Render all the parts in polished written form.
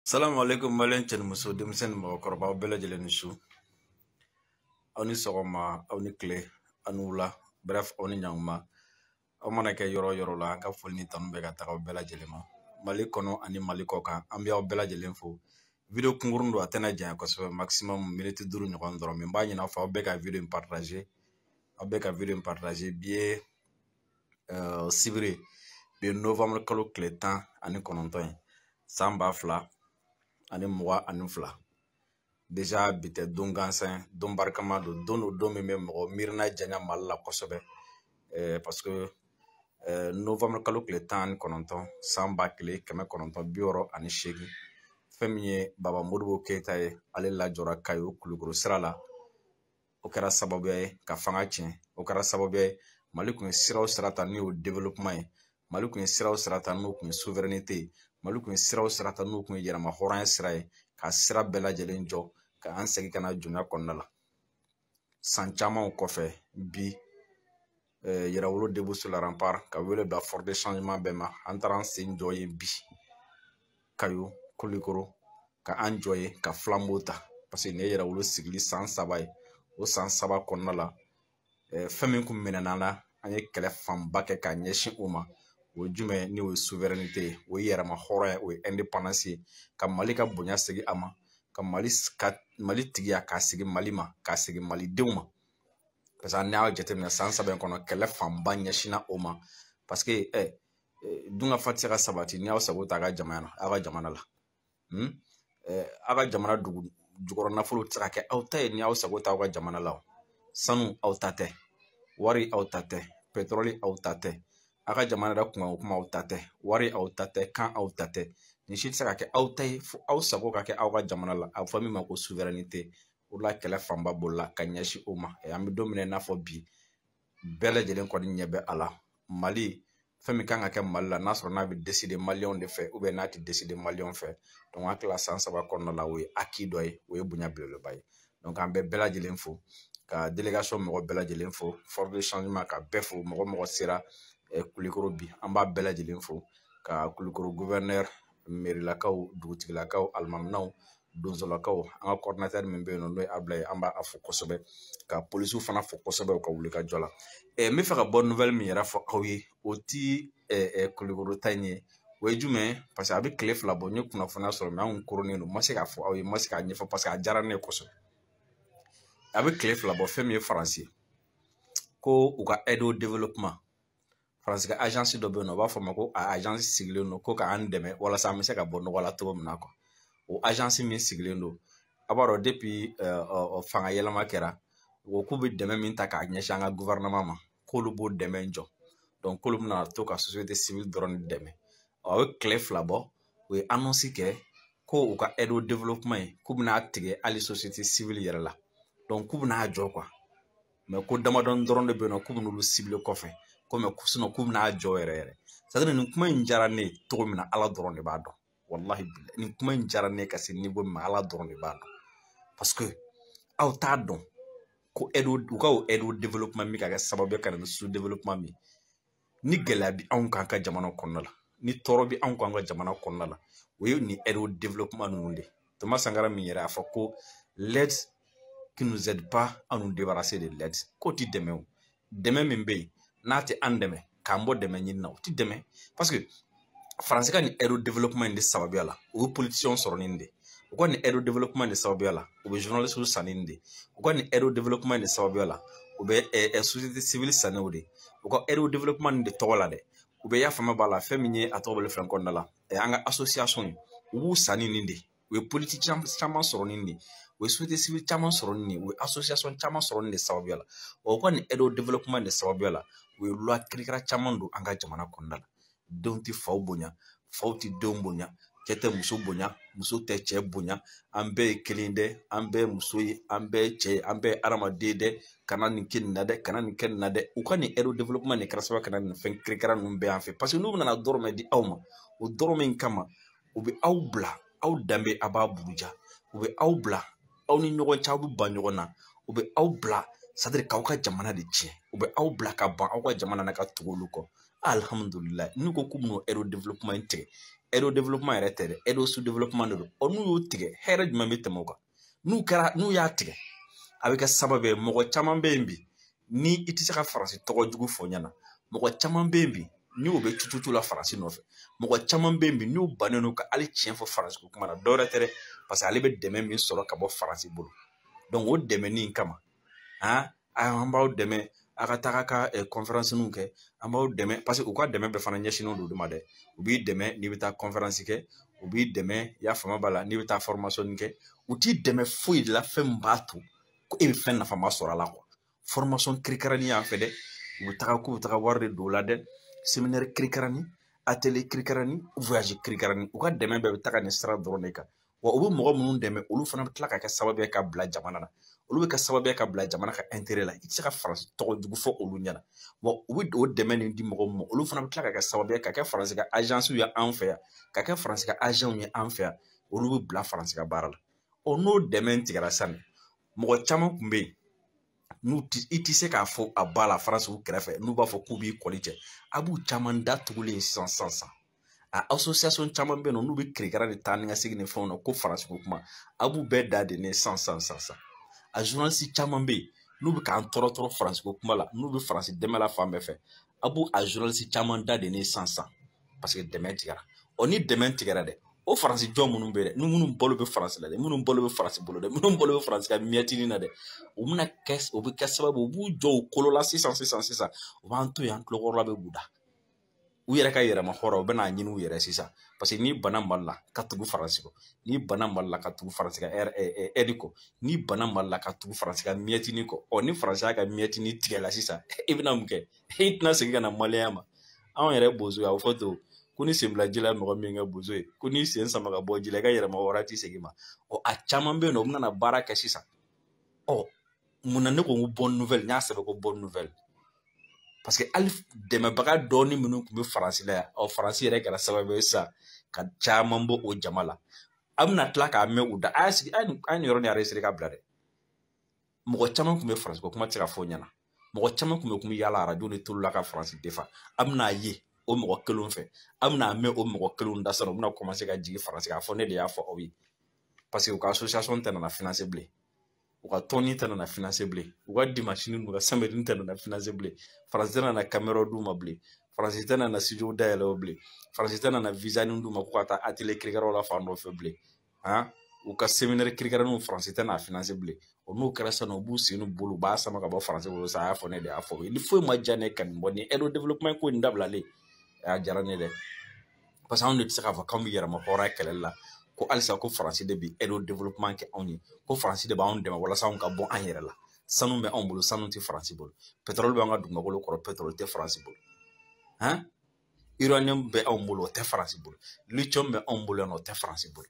Salamu alaikum malien cɛ ni muso, denmisɛn ni mɔgɔkɔrɔba, aw bɛɛ lajɛlen ni su, aw ni sɔgɔma, aw ni tile, aw ni wula, bref, aw ni ɲankuma. Aw mana kɛ yɔrɔ o yɔrɔ la, an ka foli ni tanu bɛ ka taga aw bɛɛ lajɛlen ma, Mali kɔnɔ ani Mali kɔ kan. An bɛ aw bɛɛ lajɛlen fo. Vidéo kunkurun don, a tɛna janya kosɛbɛ, maximum miniti 5 ɲɔgɔn dɔrɔn. Mais n b'a ɲini aw fɛ, aw bɛɛ ka vidéo in partager, aw bɛɛ ka vidéo in partager. Bi ye sibiri, bi ye novembre kalo tile 19 ye, san 2022. Déjà bi tɛ don gansan, don barikama don, don don, don min bɛ mɔgɔ miirina janya Mali la kosɛbɛ, parce que novembre kalo tile 19, san 1968, fɛn min ye Baba Modibo Keyita ye, ale lajɔra Kayo Kulukoro sira la. O kɛra sababuya ye ka fanga tiɲɛ. O kɛra sababuya ye, Mali tun ye sira o sira ta n'o ye développement ye, Mali tun ye sira o sira ta n'o tun ye souveraineté ye, Mali tun ye sira o sira ta n'o tun ye yɛrɛma hɔrɔnya sira ye, ka sira bɛɛ lajɛlen jɔ ka an segin ka na jɔnya kɔnɔna la. San camanw kɔfɛ, bi Yɛrɛwolo debout sur la rempart ka wele bila force de changement bɛɛ ma. An taara an sen jɔ yen bi, Kayo Kulikoro, ka an jɔ yen ka flambeau ta, parce que nin ye Yɛrɛwolo sigili san 3 ye. O san 3 kɔnɔna la, fɛn min kun minɛna la, an ye kɛlɛ fanba kɛ k'a ɲɛsin o ma, o ye jumɛn ni o ye souveraineté ye, o ye yɛrɛma hɔrɔnya ye, o ye indépendance ye, ka Mali ka bonya segin a ma, ka Mali ka Mali tigiya k'a segin Mali ma, k'a segin Malidenw ma. Parce que n'a y'a jateminɛ, san 3 in kɔnɔ, kɛlɛ fanba ɲɛsinna o ma, parce que dunkafa tɛ se ka sabati n'i y'aw sago ta a ka jamana na, aw ka jamana la. Aw ka jamana dugu jukɔrɔ nafolo tɛ se ka kɛ aw ta ye n'i y'aw sago ta aw ka jamana la. Sanu aw ta tɛ, wari aw ta tɛ, pétrole aw ta tɛ, aw ka jamana yɛrɛ kunkanko kuma aw ta tɛ, wari aw ta tɛ, kan aw ta tɛ. Nin si tɛ se ka kɛ aw ta ye fo aw sago ka kɛ aw ka jamana la. A bɛ fɔ min ma ko souveraineté. O la kɛlɛ fanba bolila ka ɲɛsin o ma. An bɛ don min na i n'a fɔ bi, bɛɛ lajɛlen kɔni ɲɛ bɛ a la. Mali, fɛn min kan ka kɛ Mali la, n'a sɔrɔ n'a bɛ décider maliyɛnw de fɛ, ou bien n'a tɛ décider maliyɛnw fɛ. Donc an tila san 3 kɔnɔna la, o ye acquis dɔ ye, o ye bonya belebeleba ye. Donc an bɛ bɛɛ lajɛlen fo, ka délégation mɔgɔ bɛɛ lajɛlen fo, force de changement ka bɛɛ fo, mɔgɔ mɔgɔ sera Kulikoro bi, an b'a bɛɛ lajɛlen fo, ka Kulikoro gouverneur, mairilakaw, dugutigilakaw, alimaminaw, donsolakaw, an ka coordinateur min bɛ yen nɔ, n'o ye Abulaye, an b'a fo kosɛbɛ, ka polisiw fana fo kosɛbɛ u ka wuli ka jɔ la. N bɛ fɛ ka bonne nouvelle min yɛrɛ fɔ aw ye, o ti Kulikoro ta in ye. O ye jumɛn ye? Parce que a bɛ tile 2 bɔ, n ye kunnafoniya sɔrɔ, mais an kun koronnen don, n ma se k'a fɔ aw ye, n ma se k'a ɲɛfɔ, parce que a diyara ne ye kosɛbɛ. A bɛ tile 2 bɔ, fɛn min ye Faransi ye, ko u ka aide au développement, Faransi ka agence dɔ bɛ yen nɔ, u b'a fɔ a ma ko a agence sigilen don ko k'an dɛmɛ walasa an bɛ se ka bɔ nɔgɔ la cogo min na quoi. O agence min sigilen don, a b'a dɔn, depuis fanga yɛlɛma kɛra, u ko k'u bɛ dɛmɛ min ta k'a ɲɛsin an ka gouvernement ma, k'olu b'o dɛmɛ jɔ. Donc k'olu bɛna to ka société civile dɔrɔn de dɛmɛ. A bɛ tile 2 bɔ, u ye annonce kɛ ko u ka aide au développement ye, k'u bɛna tigɛ hali société civile yɛrɛ la. Donc k'u bɛna jɔ quoi, mais ko damadɔni dɔrɔn de bɛ yen nɔ k'u bɛn'olu cibler kɔfɛ ko, mais sinon k'u bɛna jɔ yɛrɛ yɛrɛ. C'est à dire, nin kuma in diyara ne ye cogo min na, Ala dɔrɔn de b'a dɔn. Wallahi, nin kuma in diyara ne ye ka se niveau min ma, Ala dɔrɔn de b'a dɔn. Parce que aw t'a dɔn ko aide, u ka o aide au développement min ka kɛ sababu ye ka na ni sous développement min, ni gɛlɛya bi anw kan ka jamana kɔnɔna la, ni tɔɔrɔ bi anw kan ka jamana kɔnɔna la, o ye nin aide au développement ninnu de. Thomas Sankara min yɛrɛ y'a fɔ ko l'aide qui nous aide pas à nous débarrasser de l'aide, k'o ti dɛmɛ. O dɛmɛ min bɛ yen n'a tɛ an dɛmɛ k'an bɔ dɛmɛ ɲini na, o ti dɛmɛ. Parce que Faransi ka nin aide au développement in de sababuya la, u bɛ politiciens sɔrɔ nin de. U ka nin aide au développement de sababuya la, u bɛ journalistes san nin de. U ka nin aide au développement de sababuya la, u bɛ société civile san o de. U ka aide au développement de tɔgɔ la dɛ, u bɛ y'a faamuya b'a la, fɛn min ye a tɔgɔ bɛ fɛn kɔnɔna la, an ka association ye, u b'u san nin de. U ye politique caman sɔrɔ nin de, u ye société civile caman sɔrɔ nin de, u ye association caman sɔrɔ nin de sababuya la. O ka nin aide au développement de sababuya la, u ye loi kirikara caman don an ka jamana kɔnɔna la. Denw tɛ faw bonya, faw tɛ denw bonya, cɛ tɛ muso bonya, muso tɛ cɛ bonya. An bɛɛ ye kelen dɛ, an bɛɛ ye muso ye, an bɛɛ ye cɛ ye, an bɛɛ ye hadamaden dɛ. Kana nin kɛ nin na dɛ, kana nin kɛ nin na dɛ. U ka nin aide au développement de kɛra sababu ka na nin fɛn kirikara ninnu bɛɛ yan fɛ, parce que n'u nana dɔrɔmɛ di aw ma, o dɔrɔmɛ in kama, u bɛ aw bila aw danbe, a b'a buruja. U bɛ aw bila aw ni ɲɔgɔn cɛ, aw bɛ ban ɲɔgɔn na. U bɛ aw bila, c'est à dire k'aw ka jamana de tiɲɛ. U bɛ aw bila ka ban aw ka jamana na ka tugu olu kɔ. Alhamdulilayi, n'u ko k'u bɛn'o aide au développement in tigɛ, Aide au développement yɛrɛ tɛ dɛ, aide au sous-développement de don. Ɔ n'u y'o tigɛ, hɛrɛ jumɛn bɛ tɛmɛ o kan? N'u y'a tigɛ, a bɛ kɛ sababu ye mɔgɔ caman bɛ yen bi ni i tɛ se ka Faransi tɔgɔ jugu fɔ ɲɛna. Mɔgɔ caman bɛ yen bi ni o bɛ cucucu la Faransi nɔfɛ. Mɔgɔ caman bɛ yen bi n'u bannen don ka hali tiɲɛ fɔ Faransi ko kuma na, dɔwɛrɛ tɛ dɛ, parce que ale bɛ dɛmɛ min sɔrɔ ka bɔ Faransi bolo. Donc o dɛmɛni in kama, an b'aw dɛmɛ a ka taga ka conférence kɛ, an b'aw dɛmɛ parce que u ka dɛmɛ bɛɛ fana ɲɛsinnen don olu ma dɛ. U b'i dɛmɛ n'i bɛ taa conférence kɛ, u b'i dɛmɛ, i y'a faamu b'a la, n'i bɛ taa formation kɛ, u t'i dɛmɛ foyi de la fɛn min b'a to ko e bɛ fɛn nafama sɔrɔ a la quoi. Formation kirikaranin y'an fɛ dɛ, u bɛ taga k'u bɛ taga wari de don o la dɛ, séminaire kirikaranin, atelier kirikaranin, voyage kirikaranin, u ka dɛmɛ bɛɛ bɛ taga nin sira dɔrɔn de kan. Wa u bɛ mɔgɔ minnu dɛmɛ, olu fana bɛ tila ka kɛ sababu ye ka bila jamana na. Olu bɛ kɛ sababu ye ka bila jamana ka intérêt la. I tɛ se ka Faransi tɔgɔ jugu fɔ olu ɲɛna. Wa u bɛ o dɛmɛ nin di mɔgɔ min ma, olu fana bɛ tila ka kɛ sababu ye ka kɛ Faransi ka agence ye an fɛ yan, ka kɛ Faransi ka agent ye an fɛ yan, olu bɛ bila Faransi ka baara la. Ɔ n'o dɛmɛ tigɛra sisan, mɔgɔ caman tun bɛ yen n'u ti i tɛ se k'a fɔ a ba la Faransi kɛrɛfɛ, n'u b'a fɔ k'u b'i kɔli cɛ, a b'u caman datugulen sisan sisan sisan. A association caman bɛ yen nɔ n'u bɛ kirikara de taa ni ka segin ni fɛnw na ko Faransi ko kuma, a b'u bɛɛ da de ne sisan sisan sisan sisan. A journaliste caman bɛ yen n'u bɛ k'an tɔɔrɔ tɔɔrɔ Faransi ko kuma la, n'u bɛ Faransi dɛmɛ la fan bɛɛ fɛ, a b'u a journaliste caman da de ne sisan sisan parce que dɛmɛ tigɛra. Ɔ ni dɛmɛ tigɛra dɛ, o Faransi jɔn minnu bɛ dɛ, ni minnu balo bɛ Faransi la dɛ, minnu balo bɛ Faransi bolo dɛ, minnu balo bɛ Faransi ka mietteni na dɛ, u bɛna kɛ, o bɛ kɛ sababu u b'u jɔ u kolo la sisan sisan sisan, u b'an to yen, an tulokɔrɔla bɛ buda. U yɛrɛ ka yɛrɛma hɔrɔn, u bɛna ɲini u yɛrɛ sisan parce que n'i banna Mali la ka tugu Faransi kɔ, n'i banna Mali la ka tugu Faransi ka aide kɔ, n'i banna Mali la ka tugu Faransi ka mietteni kɔ, ɔ ni Faransi y'a ka mietteni tigɛ la sisan, i bɛna mun kɛ? I tɛna segin ka na maliyɛnya ma. Anw yɛrɛ bozo ye, a bɛ fɔ ten ko ni sen bila ji la mɔgɔ min kɛ bozo ye, ko n'i sen sama ka bɔ ji la i ka yɛrɛma hɔrɔnya t'i segin ma. Ɔ a caman bɛ yen nɔ, u bɛna na baara kɛ sisan. Ɔ munna ne ko n ko bonne nouvelle, n y'a sɛbɛn ko bonne nouvelle parce que hali dɛmɛbaga dɔɔni minnu tun bɛ Faransi la yan, ɔ Faransi yɛrɛ kɛra sababu ye sisan ka caman bɔ o jama la. A bɛna tila k'a mɛn u da, a y'a sigi, a ye nin yɔrɔ nin enregistré ka bila dɛ. Mɔgɔ caman tun bɛ Faransi ko kuma tɛ se ka fɔ o ɲɛna. Mɔgɔ caman tun bɛ kun bɛ yaala arajo ni tulu la ka Faransi defa. A bɛna ye o mɔgɔ kelenw fɛ, a bɛna mɛn o mɔgɔ kelenw da sisan, u bɛna commencer ka jigin Faransi k'a fɔ ne de y'a fɔ aw ye. Parce que u ka association tɛ nana financer bilen, u ka tɔnni tɛ nana financer bilen, u ka dimanche n'u ka samedi tɛ nana financer bilen, Faransi tɛ nana caméra d'u ma bilen, Faransi tɛ nana studio dayɛlɛ o bilen, Faransi tɛ nana visa ni d'u ma ko ka taa atelier kirikaraw la fan dɔ fɛ bilen, han, u ka séminaire kirikaraninw Faransi tɛ n'a financer bilen. O n'o kɛra sisan nɔ, u b'u sen n'u bolo, u b'a sama ka bɔ Faransi bolo sa, a y'a fɔ ne de y'a fɔ. Ni foyi ma diya ne ka nin bɔ ni aide au développement ko in dabilalen, a diyara ne dɛ. Parce que anw de tɛ se k'a fɔ k'anw bɛ yɛrɛma hɔrɔnya kɛlɛli la, ko halisa ko Faransi de bɛ aide au développement kɛ anw ye, ko Faransi de b'anw dɛmɛ walasa anw ka bɔ an yɛrɛ la. Sanu bɛ anw bolo, sanu tɛ Faransi bolo. Pétrole bɛ an ka dugumakolo kɔrɔ, pétrole tɛ Faransi bolo. Han, uranium bɛ anw bolo, o tɛ Faransi bolo. Lithium bɛ anw bolo yan nɔ, o tɛ Faransi bolo.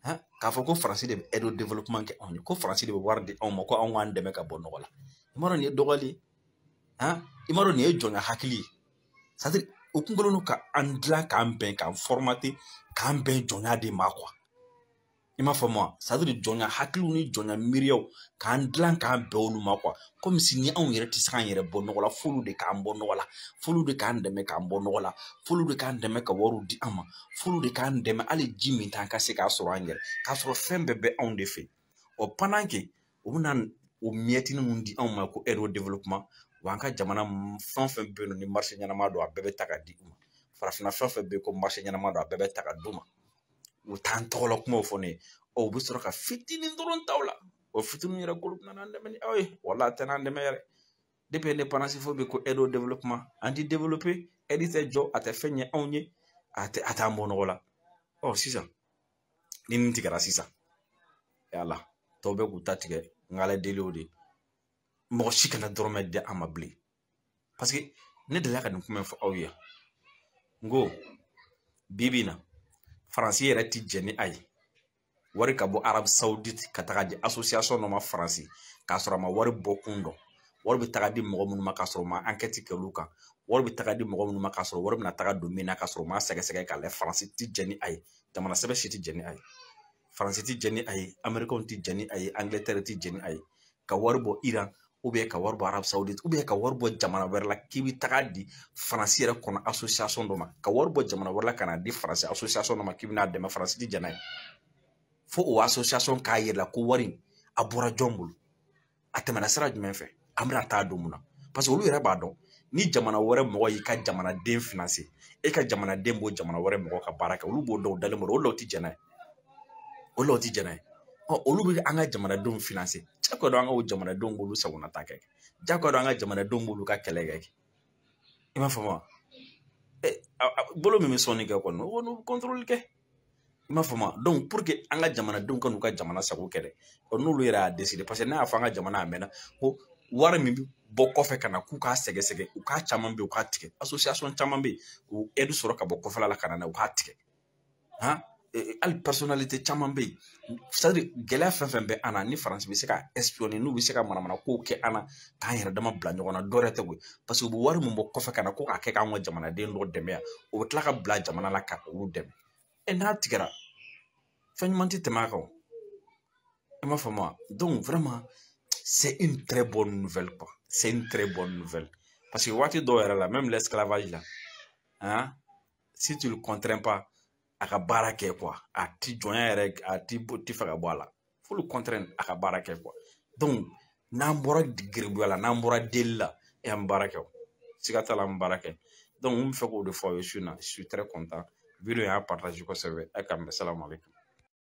Han, k'a fɔ ko Faransi de bɛ aide au développement kɛ anw ye, ko Faransi de bɛ wari di anw ma ko anw k'an dɛmɛ ka bɔ nɔgɔ la. I m'a dɔn nin ye dɔgɔyali ye? Han, i m'a dɔn nin ye jɔnya hakili ye? C'est à dire u kun kɛlen don ka an dilan k'an bɛn, k'an formater, k'an bɛn jɔnya de ma quoi. I m'a faamu wa? C'est à dire jɔnya hakiliw ni jɔnya miiriyaw k'an dilan k'an bɛn olu ma quoi. Comme si ni anw yɛrɛ tɛ se k'an yɛrɛ bɔ nɔgɔ la, f'olu de k'an bɔ nɔgɔ la, f'olu de k'an dɛmɛ k'an bɔ nɔgɔ la, f'olu de k'an dɛmɛ ka wariw di an ma, f'olu de k'an dɛmɛ hali ji min t'an ka se k'a sɔrɔ an yɛrɛ, k'a sɔrɔ fɛn bɛɛ bɛ anw de fɛ. Ɔ pendant que u bɛna o mietteni mun di anw ma ko aide au développement, wa an ka jamana fɛn o fɛn bɛ yen nɔ ni marché ɲɛnama don, a bɛɛ bɛ ta ka di u ma. Farafinna fɛn o fɛn bɛ yen ko marché ɲɛnama don, a bɛɛ bɛ ta ka d'u ma. U t'an tɔgɔla kumaw fɔ ne ye. Ɔ u bɛ sɔrɔ ka fitinin dɔrɔn ta o la. O fitinin yɛrɛ k'olu bɛna n'an dɛmɛ ni aw ye. Wala a tɛ n'an dɛmɛ yɛrɛ. Depuis indépendance fo bi ko aide au développement, an ti développer, aide tɛ jɔ, a tɛ fɛn ɲɛ anw ye, a tɛ a t'an bɔ nɔgɔ la. Ɔ sisan ni nin tigɛra sisan, yala tɔw bɛ k'u ta tigɛ, n ka Ala deli o de. Mɔgɔ si kana dɔrɔmɛ di an ma bilen. Parce que ne delila ka nin kuma in fɔ aw ye. N ko bi bi in na Faransi yɛrɛ ti jɛn ni a ye. Wari ka bɔ Arabie Saoudite ka taga di association dɔ ma Faransi k'a sɔrɔ a ma wari bɔ kun dɔn. Wari bɛ taga di mɔgɔ minnu ma k'a sɔrɔ u ma enquête kɛ olu kan. Wari bɛ taga di mɔgɔ minnu ma k'a sɔrɔ wari bɛna taga don min na k'a sɔrɔ u ma sɛgɛsɛgɛ k'a lajɛ. Faransi ti jɛn ni a ye. Jamana sɛbɛn si ti jɛn ni a ye. Faransi ti jɛn ni a ye, Américains ti jɛn ni a ye, Angleterre ti jɛn ni a ye. Ka wari bɔ Iran, ou bien ka wari bɔ Arabie Saoudite, ou bien ka wari bɔ jamana wɛrɛ la k'i bɛ taga di Faransi yɛrɛ kɔnɔ association dɔ ma, ka wari bɔ jamana wɛrɛ la ka na di Faransi association dɔ ma k'i bɛna dɛmɛ, Faransi ti jɛn n'a ye. Fo o association k'a yira la ko wari in a bɔra jɔn bolo, a tɛmɛna sira jumɛn fɛ, an bɛna taa don mun na. Parce que olu yɛrɛ b'a dɔn ni jamana wɛrɛ mɔgɔ y'i ka jamanaden financer, e ka jamanaden b'o jamana wɛrɛ mɔgɔ ka baara kɛ, olu b'o dɔn, o dalen b'o la, o la o ti jɛn n'a ye, o la o ti jɛn n'a ye. Ɔ olu bɛ an ka jamanadenw financer, jagoya don an ka o jamanadenw b'olu sagonata kɛ, jagoya don an ka jamanadenw b'olu ka kɛlɛ kɛ. I m'a faamu wa? Bolo min bɛ sɔnni kɛ kɔni, o kɔni o bɛ contrôle kɛ. I m'a faamu wa? Donc pour que an ka jamanadenw ka n'u ka jamana sago kɛ dɛ, ɔ n'olu yɛrɛ y'a décider, parce que n'a y'a fɔ an ka jamana a mɛnna ko wari min bɛ bɔ kɔfɛ ka na k'u k'a sɛgɛsɛgɛ, u k'a caman bɛ yen u k'a tigɛ, association caman bɛ yen u aide sɔrɔ ka bɔ kɔfɛla la ka na n'a ye u k'a tigɛ. Han, hali personnalité caman bɛ yen, c'est à dire gɛlɛya fɛn fɛn bɛ an na, ni Faransi bɛ se ka espionner, n'u bɛ se ka manamana kow kɛ an na k'an yɛrɛ dama bila ɲɔgɔn na, dɔ wɛrɛ tɛ koyi, parce que u bɛ wari min bɔ kɔfɛ ka na ko k'a kɛ k'an ka jamanaden dɔ dɛmɛ yan, o bɛ tila ka bila jamana la ka olu dɛmɛ. N'a tigɛra, fɛn ɲuman tɛ tɛmɛ a kan o. I m'a faamu wa? Donc vraiment c'est une très bonne nouvelle quoi, c'est une très bonne nouvelle, parce que waati dɔw yɛrɛ la, même l'esclavage là, hein, si tu le contrains pas a ka baara kɛ quoi, a ti jɔnya yɛrɛ, a ti ti fɛ ka bɔ a la, faut le contraindre a ka baara kɛ quoi. Donc n'an bɔra geribuya la, n'an bɔra deli la, e an bɛ baara kɛ o, siga t'a la an bɛ baara kɛ. Donc n bɛ fɛ k'o de fɔ aw ye su in na, je suis très content. Vidéo in y'a partage kosɛbɛ, a k'an bɛn, salamu aleykum.